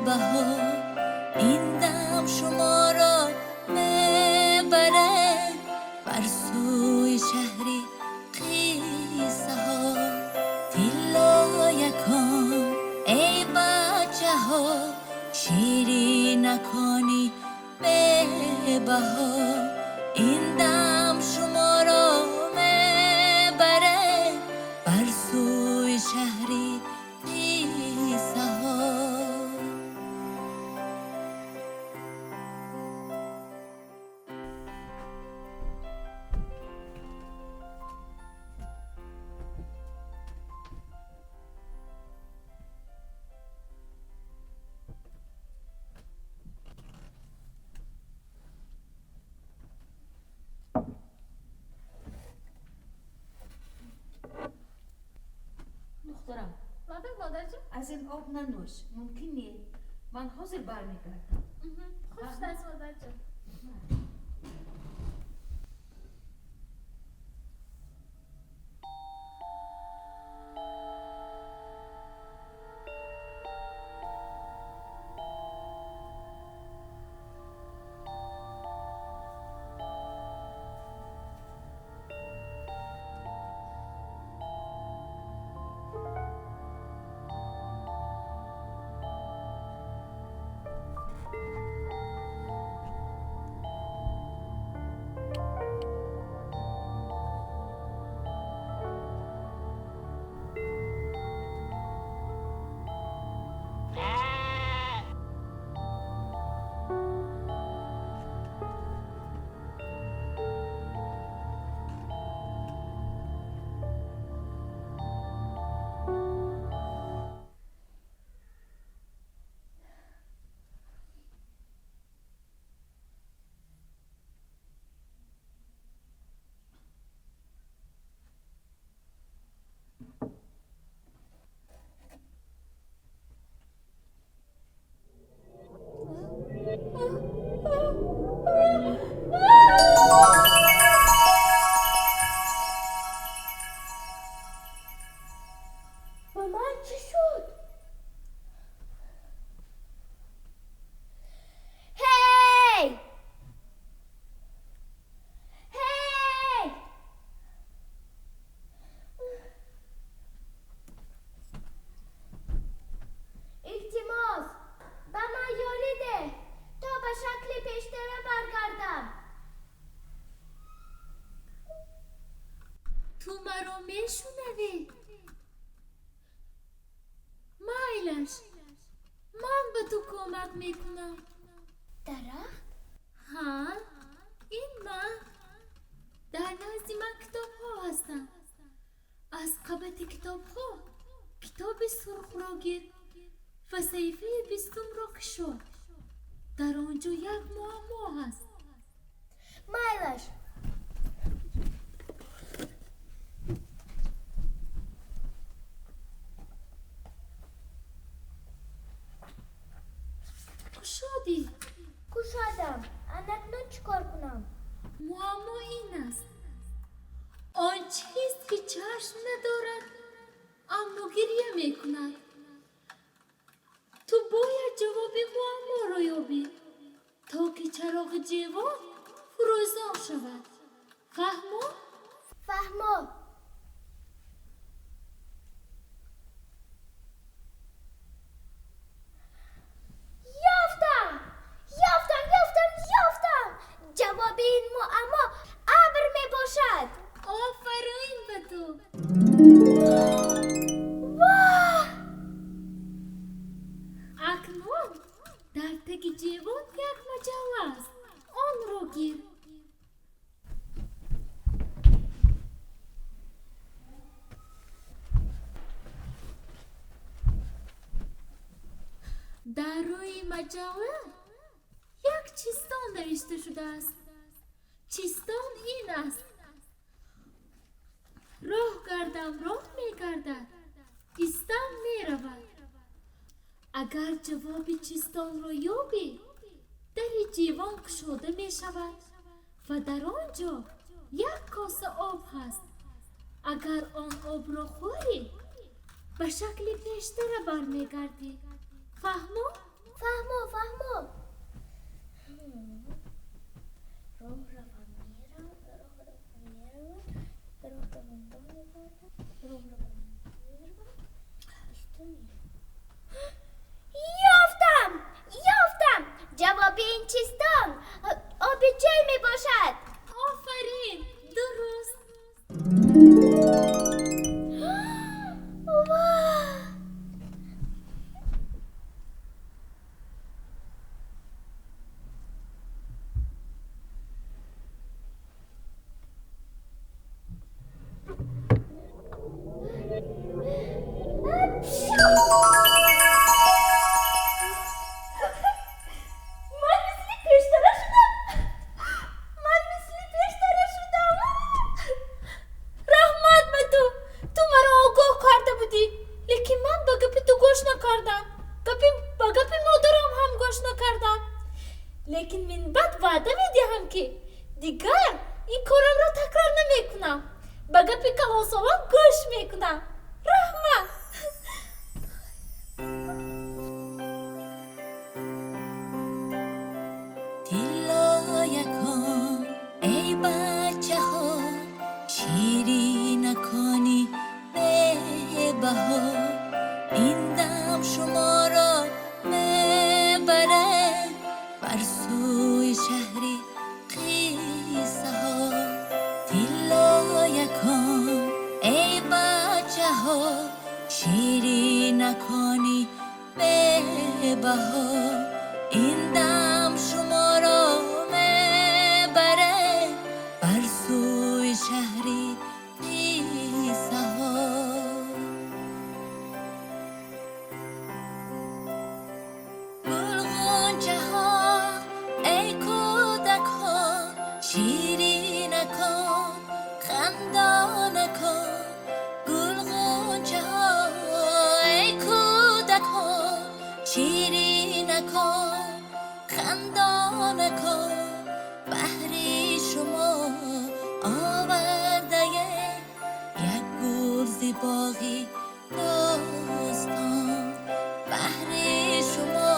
Бебаҳо. Ин дам шуморо мебарад бар сӯи шаҳри қиссаҳо. Тиллоякон, эй бачаҳо, ширинакони бебаҳо. Ин дам шуморо мебарад бар сӯи шаҳри қиссаҳо. Духтарам. Лаббай, модарҷон. Аз ин об нанӯш, мумкин не. Ман ҳозир бармегардам. Хуб шудааст, модарҷон. Ба ман чӣ шуд? Ҳей! Ҳей! Илтимос, ба ман ёрӣ деҳ, то ба шакли пештара баргардам. Ту маро мешунавӣ? Майлаш, ман ба ту кӯмак мекунам. Дарахт? Ҳа, ин ман. Дар назди ман китобҳо ҳастанд. Аз қабати китобҳо китоби сурхро гир ва саҳифаи 20-умро кушо. Дар он ҷо як муаммо ҳаст. Майлаш. Кушодӣ? Кушодам. Анакнун чӣ кор кунам? Муаммо ин аст: он чист, ки чашм надорад, аммо гирья мекунад? Ту бояд ҷавоби муамморо ёбӣ, то ки чароғи ҷевон фурӯзон шавад. Фаҳмо? Фаҳмо. Ёфтам! Ёфтам, ёфтам, ёфтам! Ҷавоби ин муаммо абр мебошад. Офарин ба ту! Воҳ! Акнун дар таги ҷевон як маҷалла аст, онро гир. Дар рӯи маҷалла як чистон навишта шудааст. Чистон ин аст: роҳ гардам роҳ мегардад, истам меравад. Агар ҷавоби чистонро ёбӣ, дари ҷевон кушода мешавад ва дар он ҷо як коса об ҳаст. Агар он обро хӯрӣ, ба шакли пештара бармегардӣ. Фаҳмо? Фаҳмо, фаҳмо. Роҳ равам меравад, роҳ равам меравад, роҳ равам бармегардад, роҳ равам меравад, иста меравад. Ёфтам! Ёфтам! Ҷавоби ин чистон оби чой мебошад. Офарин, дуруст. Ва! Ман мисли пештара шудам. Ман мисли пештара шудам. Раҳмат ба ту. Ту маро огоҳ карда будӣ, лекин ман ба гапи ту гӯш накардам. Гапи ба гапи модарам ҳам гӯш накардам. Лекин минбаъд ваъда медиҳам, ки дигар ин корамро такрор намекунам. Ба гапи калонсолон гӯш мекунам. Раҳмат. Тиллоякон, эй бачаҳо, ширинакони бебаҳо, ин дам шуморо мебарад бар сӯи шаҳри қиссаҳо. Тиллоякон, эй бачаҳо, ширинакони бебаҳо, ин дам шуморо мебарад бар сӯи шаҳри қиссаҳо. Гулғунчаҳо, эй кӯдакҳо, ширинакон, хандонакон. Гулғунчаҳо, эй кӯдакҳо, ширинакон, хандонакон, баҳри шумо овардаем як гул зи боғи достон. Баҳри шумо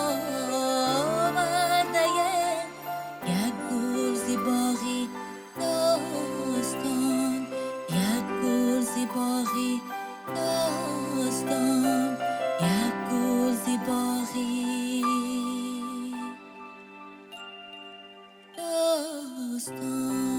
овардаем як гул зи боғи достон, як гул зи боғи достон, як гул зи боғи достон.